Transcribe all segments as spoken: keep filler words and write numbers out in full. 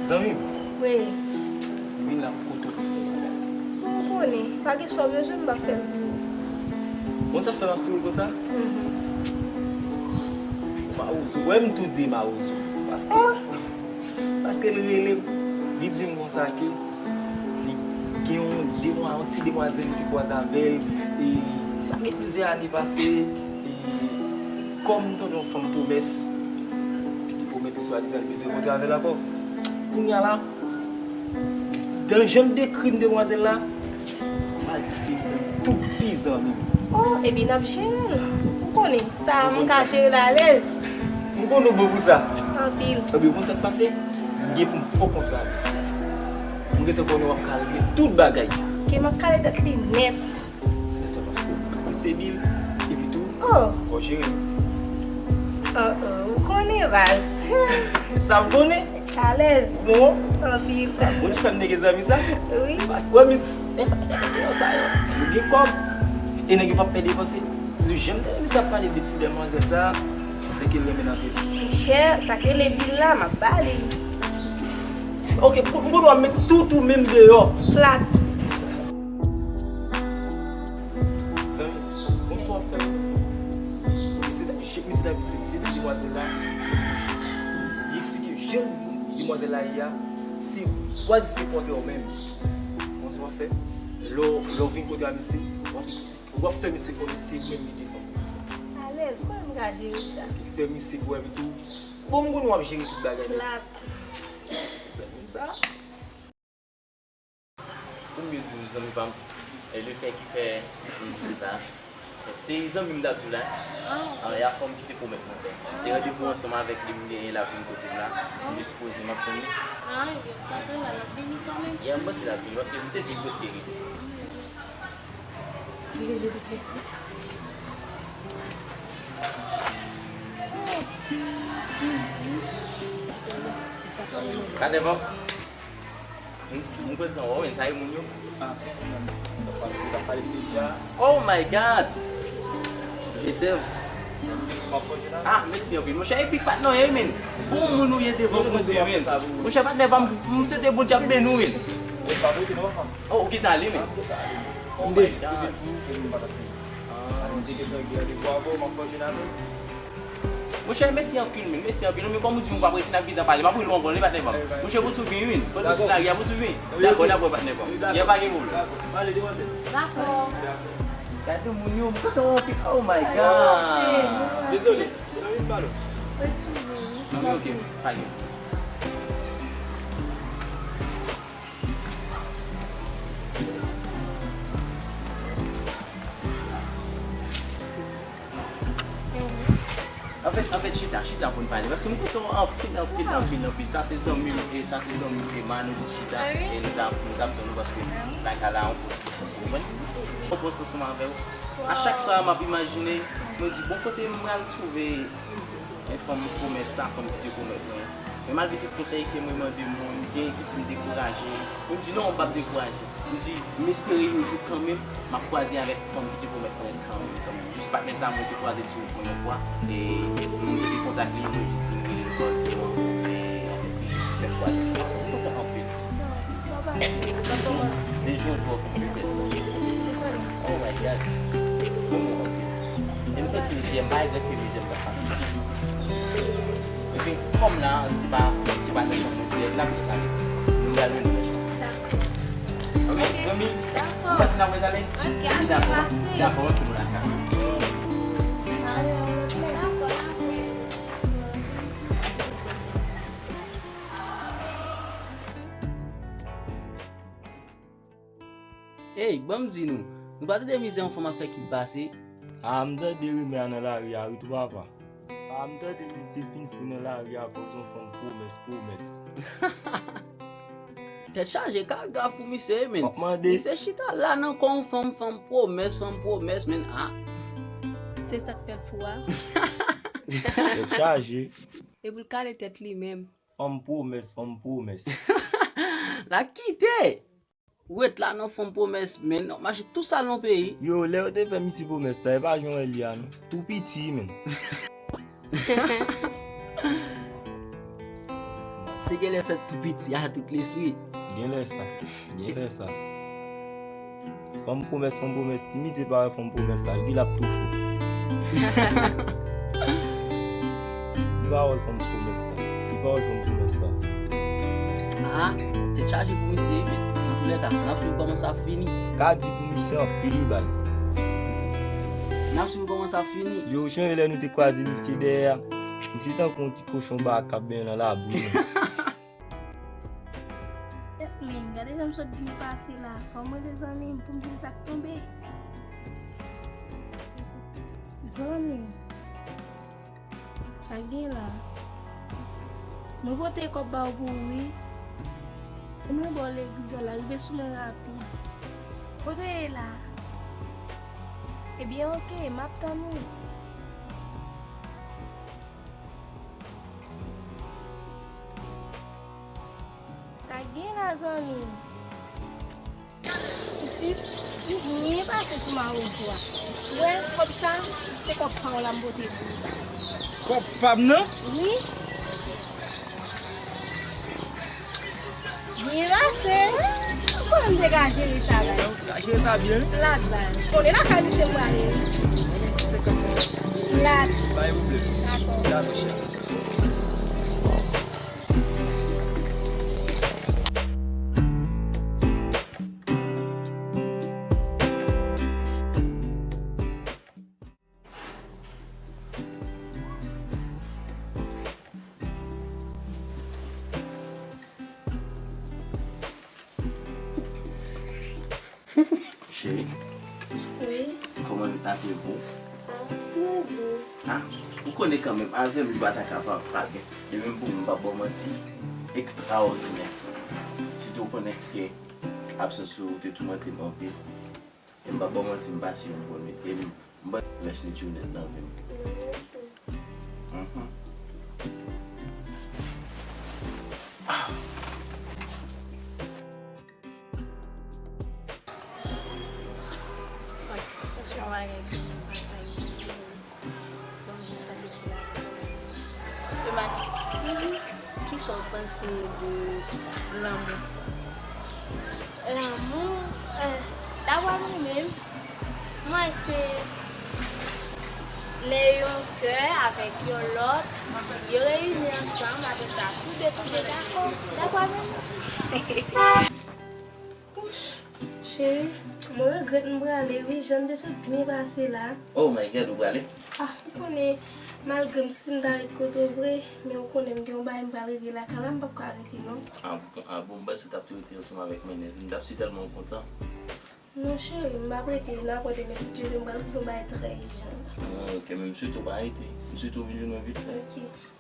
Zanmi m, wi, vin la pou kote w pou fè bagay. Ou konnen, pa gen sa w bezwen, m p ap fè l pou ou. Bon, sa fè m ap souri konsa? Mhm. Mawozo. Wè, m tou di mawozo. Paske, paske li rele m, li di m konsa ke li gen yon demwa-, yon ti demwazèl li te kwaze avè l, e sa gen plizyè ane pase, e kòm m tande yon fanm pwomès, ki te pwomèt li swadizan li bezwen kontre avè l ankò. Kounye a la, dan jan l dekri m demwazèl la, m a di se moun tou pi zanmi m. Oh, ebyen n ap jere l. Ou konnen, sa m ka jere l alèz. M konn ou bon pou sa. Anpil. Ebyen, bon, sa k pase, m gen pou m fè yon kontra avè l. M gentan konnen w ap ka regle tout bagay. Ke m ap kale tèt li nèt. Men se paske ou se bil, epi tou, oh, fò jere l. Oh, oh, ou konnen, baz. Sa m konnen. Alèz. Bon. Anpil. Bon, ou fè m nèg zanmi sa? Wi. Paske, wè, mis, e sa, e sa, yo gen kòb. E nèg yo p ap pè depanse. Si tou janm tande misye ap pale de ti demwazèl sa, se ke l renmen anpil. Monchè, sa k rele bil la, m ap ba li. Ok, pou, pou nou met tout ou menm deyò. Plat. Zanmi, bonswa, frè. Misye t ap, misye t ap, misye t ap demwazèl la. Li eksplike jan demwazèl la ye a. Se, w a di se kontrè w menm. Bonswa, frè. Lè w, lè w vin kote a misye, w ap eksplike. W ap fè misye konnen se mwen ki te fè konsa. Alèz, ou konnen m ka jere sa. Fè misye kwè m tou. Bon, m konnen w ap jere tout bagay. Plat. Zanmi m sa. Pou m yo di w, zanmi pa m, e le fè ki fè m jis la. Se zanmi m t ap di w la. Ah, ok. Ah, y a fanm ki te pwomèt mwen. Se randevou ansanm avèk li m genyen la pou m kote m la. M jis poze m ap tann li. Ah, yo, pa gen la, l ap vini kanmenm. Ya, m panse l ap vini, paske m te di l prèske rive. Gade bon. M, m konn sa w wè, sa e moun yo. Ah, se moun nan. Sa pale, sa pale deja. Oh my God! Je t'aime. Ah, mèsi anpil. Monchè, epi patnè w ye, men. Bon moun ou ye devan Bondye, men. Monchè, patnè pa m, m swete Bondye ap beni w, men. Oh, ou kite ale, men. M te jis kite l pou ou, ke m pa t ap fini. Ah, m te gentan gen randevou avè w, m ap fè w jwenn avè l. Monchè, mèsi anpil, men, mèsi anpil. Men kòm ou di, m p ap rete, n ap gentan pale. M ap rele w ankò, wi, patnè pa m. Monchè, pou tou vin, wi. Pou tou sou lari a, pou tou vin. Dakò, dakò, patnè pa m. Ya, pa gen pwoblèm. Dakò. Gade moun yo, m kontan anpil. Oh my God. Dezole, zanmi m pale w. Anben, ok, pa gen. Anfèt, anfèt, chita, chita pou n pale. Paske m kontan anpil, anpil, anpil, anpil. Sa se zanmi m, e sa se zanmi m, Emma, nou jis chita, e nou ta, nou ta ap tann nou paske lakay la, yon pòz pou sa, ou konprann? Yon pòz ansanm avè w. A chak fwa, m ap imajine, mwen di, bon, kote m pral twouve e fanm pwomès sa, fanm ki te pwomèt mwen. Men malgre tout konsèy ke mwen mande moun, gen ki di m dekouraje. Mwen m di non, m p ap dekouraje. M di, m espere yon jou kanmenm, m ap kwaze avèk fanm ki te pwomèt mwen kanmenm, kanmenm. Jis patnè sa, mwen te kwaze l sou yon premyè fwa, e mwen te gen kontak li, mwen jis vin rele l pou l di mwen, e, anfèt, li jis fèk kwaze sa. Mwen kontan anpil. Deja w twò konpli, bèl. Oh my God. Mwen mou anpil. E m santi m byen, malgre ke mizè m t ap pase. Epi, kòm la, se pa, se pa nan chanm mwen te ye, n ap sale. Nou pral mennen nan chanm. Ok, zanmi? Dakò. Ou pase n ap retale? Ok, dakò. Dakò, antre nou lakay. Dakò, dakò. Ey, ban m di nou, nou pa tande mizè yon fanm ap fè ki pase? A, m tande rimè a nan lari a wi tou papa. A, m tande misye fin fou nan lari a akoz yon fanm pwomès, pwomès. Tèt chaje, ka grav pou misye, men. M ap mande. Misye chita la nan kò yon fanm, fanm pwomès, fanm pwomès, men, a. Se sa k fè l fou a. Tèt chaje. E pou l kale tèt li menm. Fanm pwomès, fanm pwomès. La kite! Ou ret la nan fanm pwomès, men, w ap mache tou sal nan peyi. Yo, lè yo te fè misye pwomès la, e pa jan w wè li a, non. Tou piti, men. Se genlè fèt tou piti a tout lespri. Genlè sa. Genlè sa. Fè m pwomès, fè m pwomès. Si misye pa wè fè m pwomès sa, li ap tou fou. Li pa wè fè m pwomès sa. Li pa wè fè m pwomès sa. Ah, tèt chaje pou misye, men. Antoulèka, n ap swiv kòman sa ap fini. Ka di pou misye anpil, wi, baz. N ap swiv kòman sa ap fini. Yo, sonje lè nou te kwaze misye dèyè a. Misye tankou yon ti kochon baka k ap benyen nan labou. Men, gade jan m sot byen pase la. Fò m rele zanmi m pou m di l sa k tonbe. Zanmi, sa k gen la? Mwen pote kòb ba w pou ou, wi. Mwen bò legliz la, rive sou mwen rapid. Kote w ye la? Ebyen, oke, m ap tann ou. Sa gen la, zanmi? Pitit, li byen pase sou mawozo a. Wè, kòb sa, se kòb pa w la m pote pou ou. Kòb pa m nan? Wi. Byen pase. Ou konnen m te ka jere sa, baz. Ou ka jere sa byen, wi. Plat, baz. Konnen lakay misye m prale, wi. Senkant senkant. Plat. Pa gen pwoblèm. Dakò. Dakò, cheri. Cheri. Wi. Kòman apre w? Ah, trè byen. Ah, ou konnen kanmenm, avè m li pa ta ka pa, pa byen. Li menm pou mwen, m p ap ba w manti, ekstraòdinè. Sitou ou konnen ke absans ou te toumante m anpil. E m p ap ba w manti, m pase yon bon nwit. E m, m pa lès li tchounèt nan vi m. Mhm. Sa se yon bagay ke m pa ka imajine'y. Bon, jis reflechi la. Emmanuel, kisa w panse de lanmou? Lanmou, eh, dapre mwen menm, mwen se lè yon kè avèk yon lòt, yo reyini ansanm, apre sa, tou de tonbe dakò. Dapre mwen menm. Wouch, cheri, mwen regrèt m prale wi, jan n te sot byen pase la. Oh my God, ou prale? Ah, ou konnen, malgre m santi m ta ret kote w vre, men ou konnen m gen yon bagay m pral regle lakay la, m p ap ka rete non. Ah, ah bon, m panse w t ap tou rete ansanm avèk mennaj. M t ap si tèlman kontan. Non, cheri, m p ap rete, n a kwè demen, si Dye vle, m pral regle yon bagay trè ijan. Ah, ok, men m swete w pa rete. M swete w vin jwenn mwen vit fè. Ok.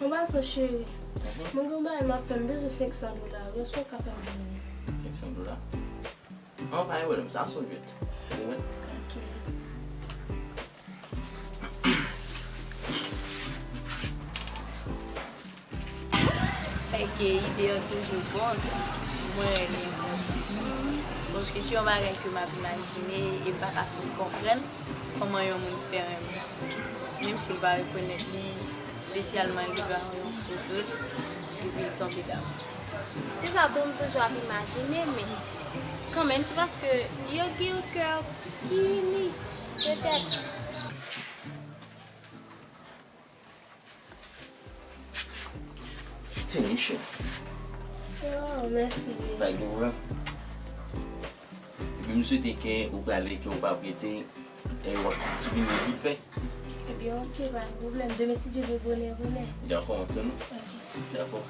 An pasan, cheri, mhm, mwen gen yon bagay m ap fè, m bezwen senk san dola. Èske w ka fè m jwenn li? Senk san dola? An, pa gen pwoblèm, sa sou vit. Ou wè? Ok. Èske ide an toujou bon? Mwen renmen kontan. Paske se yon bagay ke m ap imajine e m pa ka fin konprann kòman yon moun fè renmen. Menm si l pa rekonèt li espesyalman, li ba yon foto l, epi l tonbe damou. Se sa tou m toujou ap imajine, men kanmenm, se paske yo gen yon kè ki ini, petèt. Tini, cheri. Oh, mèsi, baby. Pa gen pwoblèm. Epi m swete ke ou prale, ke ou p ap rete, e w ap vini vit fè. Ebyen, ok, pa gen pwoblèm. Demen, si Dye vle, bonè, bonè. Dakò, antann nou. Ok. Dakò.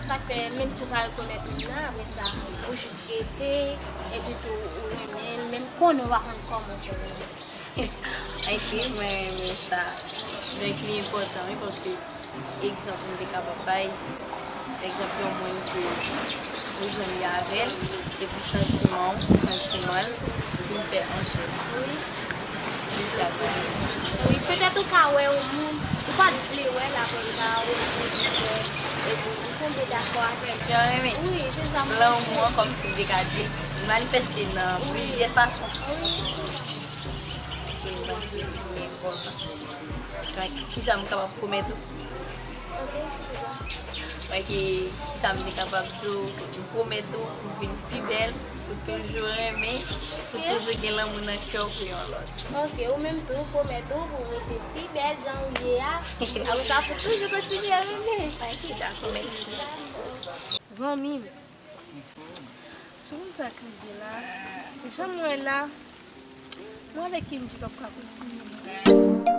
Sa k fè, menm si w pa rekonèt moun nan, apre sa, ou jis rete, epi tou ou renmen l, menm konnen w pa konn kòman w fè renmen l. Ok, mwen renmen sa. Donk, li enpòtan, wi, paske egzanp m te kapab bay, egzanp yon moun ke ou zanmi avè l, epi santiman w, santiman l, vin fè anchèt. Espesyalman. Wi, petèt ou ka wè yon moun, ou pa t vle wè l, apre l ka wè yon moun, epi ou tonbe dakò avè l. Jan renmen. Wi, se sa m panse. Lanmou an, kòmsi m te ka di, li manifeste nan plizyè fason. Wi, se sa. Ok, m panse li enpòtan. Like, kisa m kapab pwomèt ou? Ok, kisa? Ok, kisa m te kapab di w? M pwomèt ou pou vin pi bèl, pou toujou renmen, pou toujou gen lanmou nan kè w pou yon lòt. Ok, ou menm tou, ou pwomèt ou pou w rete pi bèl jan ou ye a. Apre sa, pou toujou kontinye renmen. Ok, dakò, mèsi. Zanmi m, sou moun sa k rive la, jan m wè la, mwen avèk Kenji p ap ka kontinye.